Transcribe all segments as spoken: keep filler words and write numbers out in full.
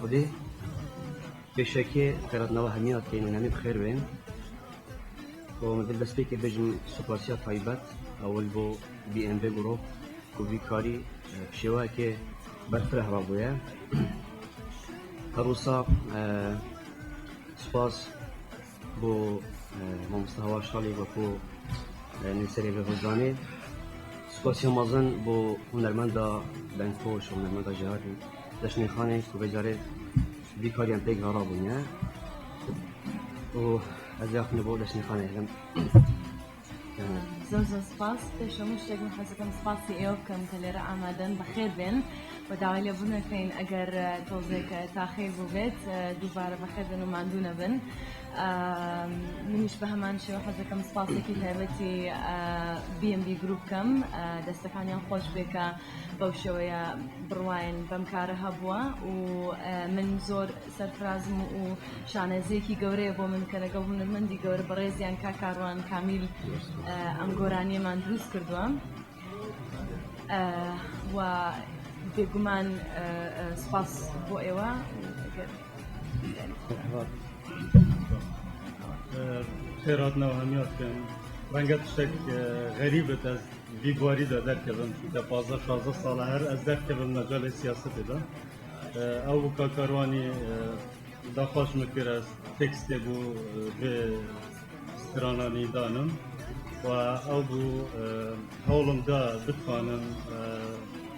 Xwedê pêşekê xêratnava hemiya têne nemî bi xêr bên. Û min dil destpêkê bêjim spasiya taybet ewil bo B M B Group ku vî karî, e, bi şêweyekê berfireh rabûye. Her wisa, e, spas bo, e, mamoste Hawar Şalî wekû, e, nivîserê vê hozanê. Spasiya mezin bo hunermenda dengxweş û hunermenda jêhatî Deşnê Xanê ku vê carê vî kariyan pêk ve rabûne. Û ez ê axivînê bo Deşnê Xanê helim. Zor zor spas. Pêş hemû ştek min hez dikim spasî êw bikim ku lêre amaden, bi xêr bên. Û dawayê lêbûnê keyin eger, e, tozêk, e, taxêr bûbêt, e, dubare bi xêr bin û mandû nebin. E, min jî bi heman şêwe hez dikim spasêkî taybetî, e, B M B Group bikim. E, destekaniyan xweş bê ke bew şêweye bi riwayên bemkare hebûwe û, e, min zor serfiraz im û şaneziyekî gewre ye bo min ke legal hunermendî gewre berêz yan Kakarwan Kamîl, e, em goraniyê man dirûst kirduwe. E, we bêguman, e, e, spas bo êwe. Xêr hatina we hemiya dikim. Renge tiştek, e, xerîb bit ez vî barî de derkevim. Çunke pazdeh şazdeh sal e her ez derkevim mecalê siyasetê de. E, ew Kakarwanî, e, daxwaz min kir ez tekstê bo, e, vê strananî danim. Û ew bû, e, hewlim da bitwanim, e,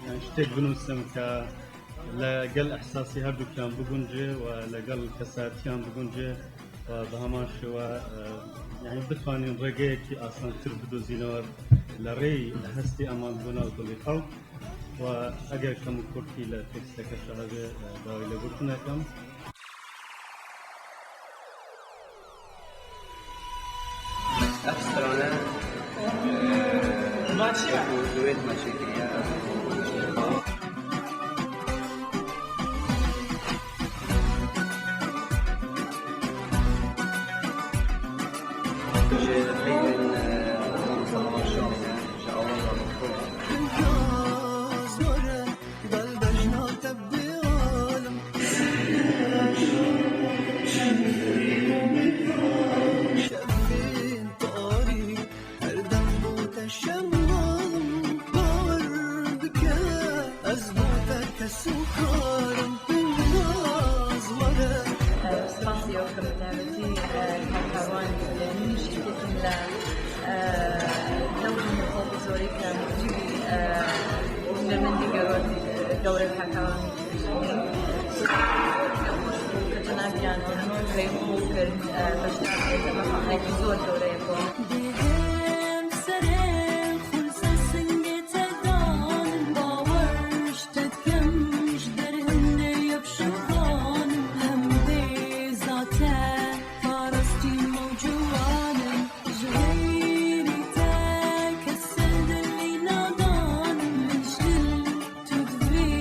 yani ştêk binûsim ke li gel ehsasî herdukiyan biguncê û li gel kesayetiyan biguncê û bi heman şêwe, e, yani bitwanîn rêgeyekî asantir bidozîne we li rêyî hestî eman bûna û dilê xelk. Û eger kemûkurtî li teksteke şahezê, e, dawî lêbirtinê kem. Ev strane, e, Maçî ye. Ku duet me çêkiriye. Ji peyvên, e, Mustafa Şahin e, ji Awaza Mutlu. Her dem bo te şemal, bawer bike, ez bo te kes û kar im, pingaz were. Spasiya ku bi taybetî, e, Kakarwan, e, min şirketin li, e, dewrên xwe bi zorê ke civî, e, hunermendî gewre, gewre Kakarwan. Xweş bû ke cinakiyan rêxo kir, e, beşdariyê te me xatireke zor gewre ye bo. Dê hem serê xulse singê te danim, bawer ji te dikim, ji derhindê yek şivanim, hem bêza te parastî mewc û wanim. Ji xeyrî te kes ser dilî nadan, min ji dil tu divî,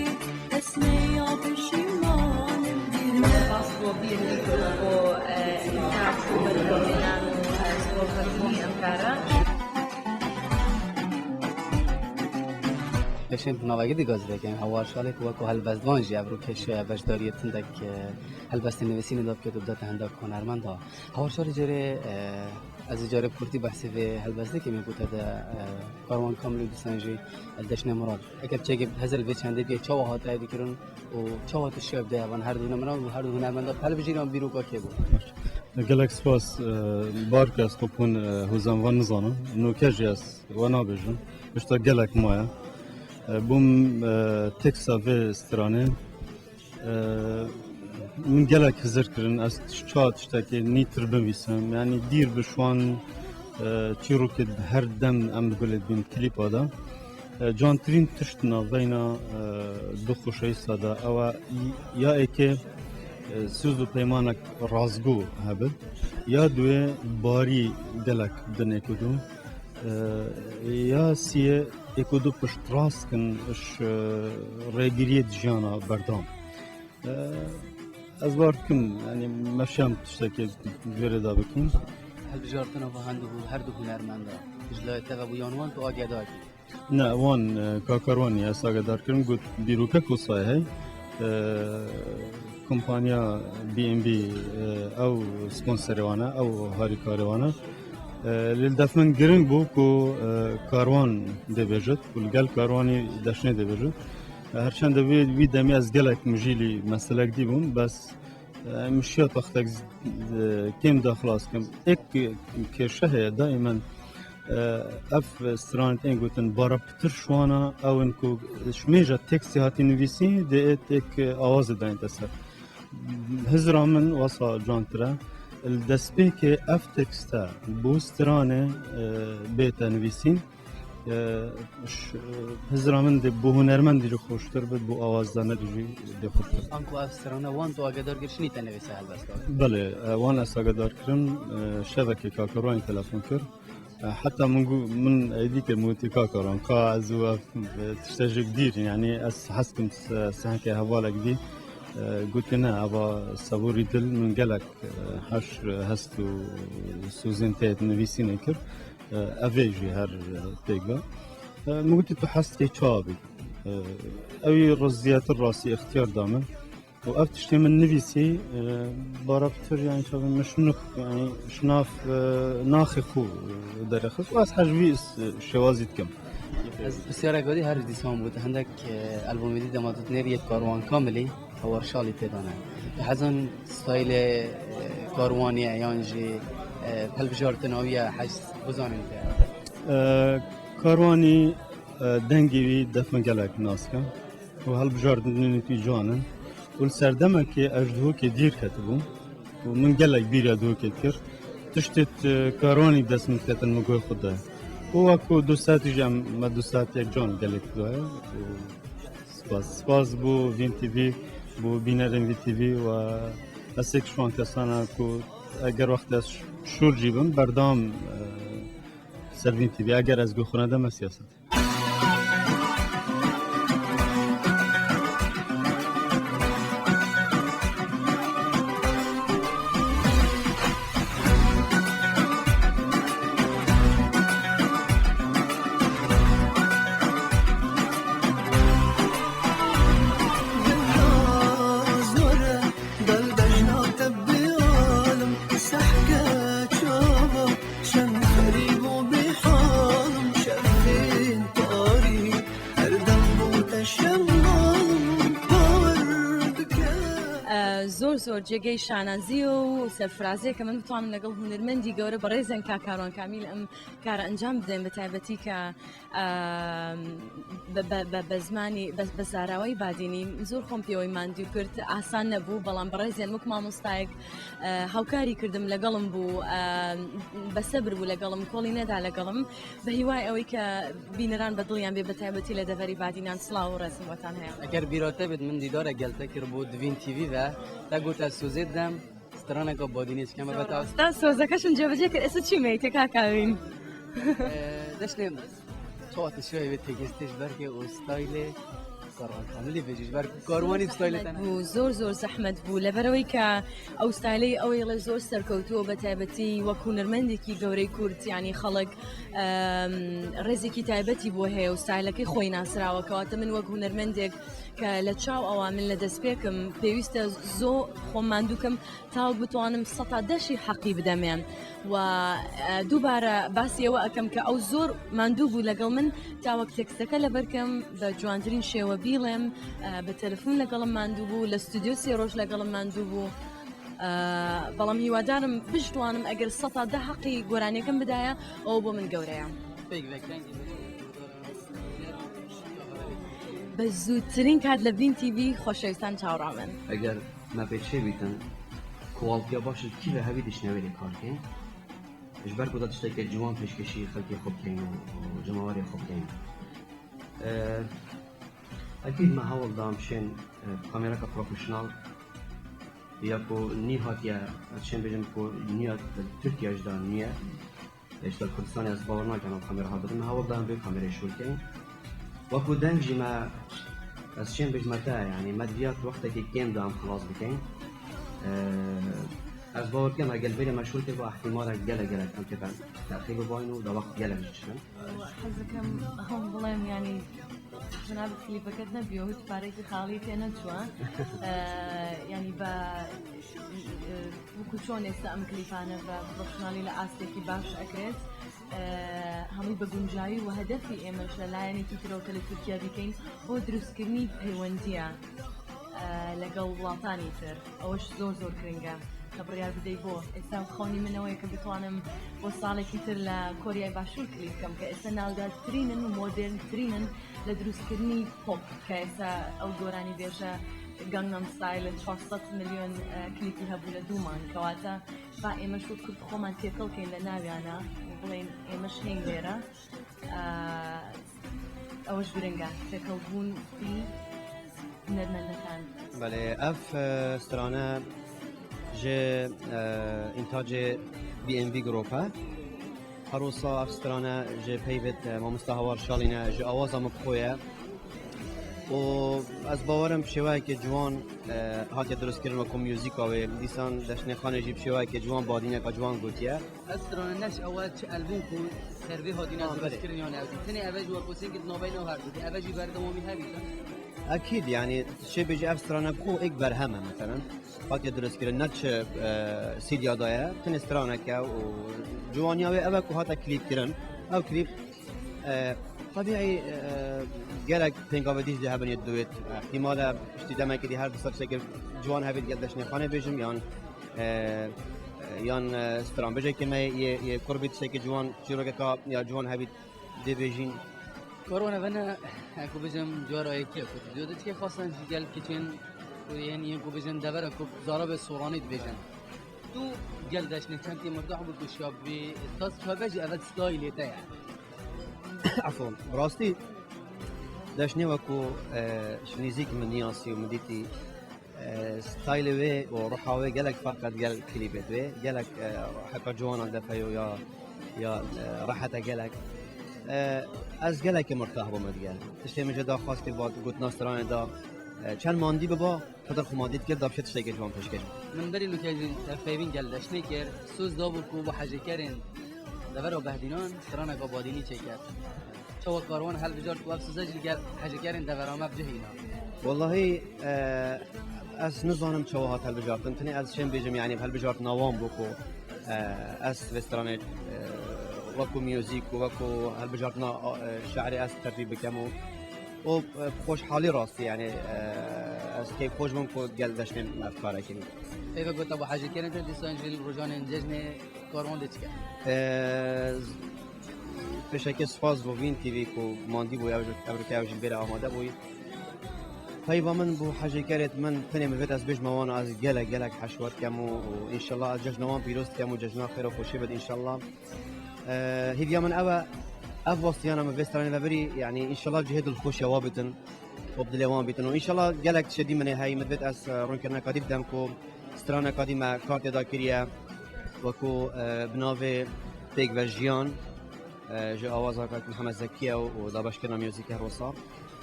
ez ne ya peşîman im, dîr me. Spas bo bîr dî ku bo, e, îmkan û berhemênan û, e, ji bo xercînî em kare. Pêşên bi navekî digazî veke, Hawar Şalê ku weko helbestvan jî evro kêşiya beşdariyê tindek, e, helbestên nivîsînê de bike û bidate hindek hunermenda. Hawar Şalê carê, e, Ez ê carê bi kurtî behsê vê helbestê dikim ku te de, e, Karwan Kamilî û dîsan jî Deşnê Murad. Eger çekê hezir vê çendê bîye, çawa hate hevdîkirin û çawa tu şev de van her du hunermenda û her du hunermenda bi hev bijîrin, bîroka kê bû? Gelek spas, e, bar ku ez xwe bi hûn, e, hozan van nizanim. Nûke jî ez we nabêjim. Pişta gelek maye. E, bûm, e, teksa vê stranê. Ee, min gelek hizir kirin, ez çawa tiştekê nîtir binivîsim. Yanî dîr bi şwan, e, çîrokê her dem em bi gulê dibîn klîpa de. E, cantirîn tişt navbeyna, e, du xweşewîsta de ew e, ya êkê, e, sîz û peymanek rastgo hebe, ya duê barî gelek dinê ku dû, e, ya siyê êk û du piştrast kin ji, e, rêgiriyê di jiyana berdam. Ez bar dikim, yanî meşem tiştekê jêrê de bikim. Hilbijartina va hend û her du hunermenda ji layê te ve bû yan wan tu agedar bî? Ne, wan, e, Kakarwanî ez agedar kirim, got dîroke Kosayê hey. E, Kompanya B N B, e, ew sponserê wan e, ew harîkarê wan e. E, lê li def min giring bû ku, e, karwan dê bêjit û li gel karwanî deşnê dê bêjit. E, her çend vê, vî demê ez gelek mijîlî meselek dîbûm, bes, e, min şiya taxtek z-, e, kêm da xilas kim. Êk kêşe heye, daîmen, e, ev stranên tên gotin bara pitir şiwana, ew in ku ji mêja tekstê hatî nivîsî, dê ê têk awazê dayîn te ser. Hizra min wesa cuantir e. Li destpêkê ev tekste bo stranê, e, bête nivîsîn. E, ş-, hizra min dê bo hunermendî jî xweştir bit, bo awazdanekî jî dê xweştir. Anku ev strana wan tu agedar kir, şinî te nivîse helbesta? Belê, e, wan ez agedar kirim, e, şevekê Kakaroyê telefon kir. E, heta min gu-, min êdî kir, min gotî, Kakaran, ka ez û ev, e, tişte jêk dîr, yanî ez hez kim se-, sehekê hevalek dî, e, gotî, ne, eva Seborî Dil min gelek, e, heş, e, hest û sozên tê nivîsînê kir. E, ev ê jî her, e, têk de. E, min gotî, tu hez dikî çawa bî? E, ewî riziyetî rastî îxtiyar da min. Û ev tiştê min nivîsî, e, bara pitir, yanî çawa min şinix, yanî şinav, e, naxê xwe, e, derêxist. Û ez hej vî s-, şêwazî dikim. Ez pisyarek vedî her dîsan bû. Hindek, e, albomê dî dema tu nêrî yek karwan kamilî, hewar şalî tê dane. Tu hezan staylê, e, karwanî ye yan jî, e, pelbijartina wî ye, hez bizanin te. E, karwanî, e, dengê wî def min gelek nas ke. Û hilbijartinên wî ciwan in. Û li serdemekê ez ji dihokê dîr ketibûm. Û min gelek bîriya dihokê dikir. Tiştê t-, karwanî dest min diketin min guhê xwe de. Û wek ku du saetî jî em, me du saet yek can gelek daye. Û spas. Spas bo Vîn T V, bo bînerên Vîn T V û ez êk ji wan kesan e ku eger wextê ez şûr jî bim, berdewam, e, ser Vîn T V. Eger ez guhê xwe nedim, me siyaset. Şem xerîb û bêhal, şevên tarî, her dem bû te şemal, bawer bike. Zor zor جێگەی شانازییە و سەرفرازییە کە من بتوانم لەگەڵ هونەرمەندی گەورە بەڕێزیان کاک کاروان کامیل ئەم کارە ئەنجام بدەین، بە تایبەتی کە ئەم، بە، بە، بە، بە زمانی، بە، بە زاراوەی بادینی زۆر خۆم پێوەی ماندوو کرد، ئاسان نەبوو، بەڵام بەڕێزیان وەک مامۆستایەک، ئە، هاوکاری کردم، لەگەڵم بوو، ئە، بە سەبر بوو لەگەڵم، کۆڵی نەدا لەگەڵم. بە هیوای ئەوەی کە بینەران بە دڵیان بێ، بە تایبەتی لە دەڤەری بادینان. سڵاو و ڕێزم بۆتان هەیە. ئەگەر بیرا te bêt, min dîdarek gel te kiribû di Vîn T V ve, te got ez sozê didem. Straneka badînê dikeme. Zor beta. Rast e, sozekişin cebecê kir, êsî çi meytê kaka wîn? Ee, deşnê çawa tu şiya vê têgestê ji ber ke û staylê Karwan Kamilî bêjî, ji ber karwanî staylê te ne. Bû, zor zor zehmet bû. لەبەرەوەی کە ئەو ستایلەی ئەوەی ڵێ زۆر سەرکەوتووە، بە تایبەتی وەک هونەرمەندێکی گەورەی کورد، یعنی خەڵک، ئەم، ڕێزێکی تایبەتی بۆ هەیە و ستایلەکەی خۆی ناسراوە. کەواتە من وەک هونەرمەندێک کە لە چاو ئەوان من لە دەست پێکم، پێویستە زۆ خۆم ماندووکەم تاوەک بتوانم سەتا دەشی حەقی بدەمێ. و، ئە، دووبارە باسی ئەوە ئەکەم کە ئەو زۆر ماندوو بوو لەگەڵ من تاوەک تێکستەکە لەبەرکەم بە جوانترین شێوە بیڵێم، ئە، بە تەلەفون لەگەڵم ماندوو بوو، لە ستودیۆ سێ ڕۆژ لەگەڵم ماندوو بوو. ئە، بەڵام هیوادارم بشتوانم ئەگەر سەتا دە حەقی گۆرانیەکەم بدایە، ئەوە بۆ من گەورەیە. بە زووترین کات لە Vîn T V خۆشەویستان چاوڕامن. Eger me pê çêbîtin, kualitiya baş li kî ve hevî dişnewê lê kar kên. Ji ber ku da tiştekê ciwan pêşkêşî xelkê xwe bikeyn û, û cemawerê xwe bikeyn. E, ekîd me hewl da em şên, e, kamereka profesyonel ya ku nî hatiye, ez şên bêjim ku nîya Tirkiye jî da nîye. Êşta Kurdistanê ez bawer nakim ew kamera hat bidin. Hewl da em vê kamerayê şûr keyin. Wekû deng jî me, ez çêm bêjime te, yanî me diviya tu wextekî kêm da em xilas bikin. Ee, ez bawer dikim, eger vêrê me şûr kir, ba ihtimalek gelek gelek em têbe terxî bibayîn û da wext gelek jî çikin. Hezikam hom bilim, yanî Jina bi klîpeket nebiyo, hiç parêkî xalî tê neçûa. Ee, yani be, e, wekû çon êsta em klîpane ve profesyonelî li astekî baş ekrêt. Ee, hemî bi guncayî û hedefî ême ji layenekî tirokê li Tirkiye bikeyn bo dirustkirinî peywendiya, e, legal welatanî tir. Ew ji zor zor giring e. Te biryar bidey bo. Êsta xewnî min ew ye ke bitwanim bo salekî tir li Koryayê Başûr klîp kem ke êsta navdar tirîn in û modern tirîn in li dirustkirinî pop ke êsta ew goranî bêje Gangnam Style çar sed milyon, e, klîpî hebû li dûman. Kewata ba ême ji Kurd xweman têkil keyn li nawiyan e û bilên ême ji hên lêre. Ew ji giring e, têkilbûn pî hunermendekan. Belê, ev, e, strane ji, e, întacê B M V Group e. Her wisa ev strane ji peyvêt, e, mamosta Hawar Şalî ne, ji awaza min bi xwe ye. Û ez bawerim bi şêweyeke ciwan, e, hatiye dirustkirin wekû muzîka wê. Dîsan Deşnêxanê jî bi şêweyeke ciwan badîneka ciwan gotiye. Ez strane neş ew e çi elbûm ku servê hatîne Ha, belê. dirustkirin yan ew dî. Tenê ev e ji werposên ki di navbeyna her dû. Ev e jî berdewamî hebî. Ekîd, yani, şê bêjî ev strane ku êk berhem e, meselen. Hatiye dirustkirin, ne çi, e, C D'ya da ye, tenê stranek e û ciwaniya wê ev e ku hate klîp kirin. Ev klîp, e, tebîî, e, gelek pêngavê dî jî hebin yê duet. Îhtimal e, piştî demekê dî her du ser şekil ciwan hebît gel Deşnêxanê bêjim, yan, e, e, yan, e, stranbêjekê me yê, yê kur bît, tiştekê ciwan, çîrokeka ya ciwan hebît dê bêjîn. Korona vene, e, ku bêjim, cara yekê ku tu diyo diçikê xwestin ji gel kiçên ku yên, yên ku bêjin devera ku zarabê soranî dibêjin. Tu gel Deşnê çend tê murdah bû ku şabî, tas çabe jî evet stayilê te ye. Efon, bi rastî Deşnê wekû, e, ji nîzîk min niyasî û min dîtî, e, stayilê wê û ruha wê gelek ferq e digel klîpê wê, gelek, e, heka ciwana defe yo ya, ya, e, rehet e gelek. E, ez gelekî murtah bûme digel. Tiştê min jê daxwaz kir, got, gotina stranê da, e, çend mandî biba, Xwedê xwe madî dikir, da bişê tiştekê ciwan pêşkêş. Min berî nûke jî ev peyvîn gel Deşnê kir, soz dabû ku bi hejêkerên devera Behdînan straneka badînî çêket. Çawa karwan helbijart ku ev soze jî gel hejêkerên devera me bi cih îna? Wellahî, e, ez nizanim çawa hat helbijartin. Tenê ez şên bêjim, yani helbijartina wan bû ku, e, ez vê stranê, e, wekû muzîk û wekû helbijartina, e, şe'rê ez tertîb bikem û û, e, xweşhalî rastî, yani, e, ez keyfxweş bûm ku gel Deşnê ev kare kirî. Peyve gota bi hejêkerên te dîsan jî li rojanên cejnê karwan dê çike? E, z-, pêşeke spas bo Vîn T V ku mandî bû, ev, ev rike ew jî bêre amade bûyî. Peyva min bo hejêkerêt min tenê min vêt ez bêjme wan ez gelek, gelek heşwet kem û, û înşallah ez cejna wan pîroz dikem û cejna xêr û xweşî bid înşallah. E, hêviya min ew e, ev westiyana min vê stranê ve birî, yani înşallah cihê dilxweşiya wa bitin û bi dilê wan bitin. Û înşallah gelek tiştê dî min ê heyî, min divêt ez, e, rûnkirina kadî bidim ku straneka dî me kar tê da kiriye, wekû, e, bi navê Pêkve Jiyan, e, ji awaza kak Mihemed Zekî ye û, û dabeşkirina muzîkê her wisa.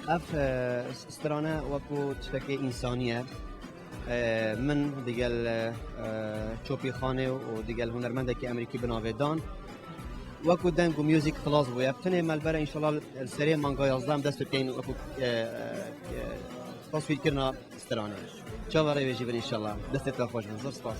Ev, e, s-, strane wekû tiştekê însanî ye. E, min digel, e, e, Çopî Xanê û digel hunermendekî Amerîkî bi navê Dan. Wekû deng û muzîk xilas bûye. Tenê me li ber e, înşallah li serê manga yazdeh em dest pê bikeyn wekû, e, e, e, taswîrkirina stranê. Çava rê wê jî bin înşallah. Destê te xweş bin. Zor spas.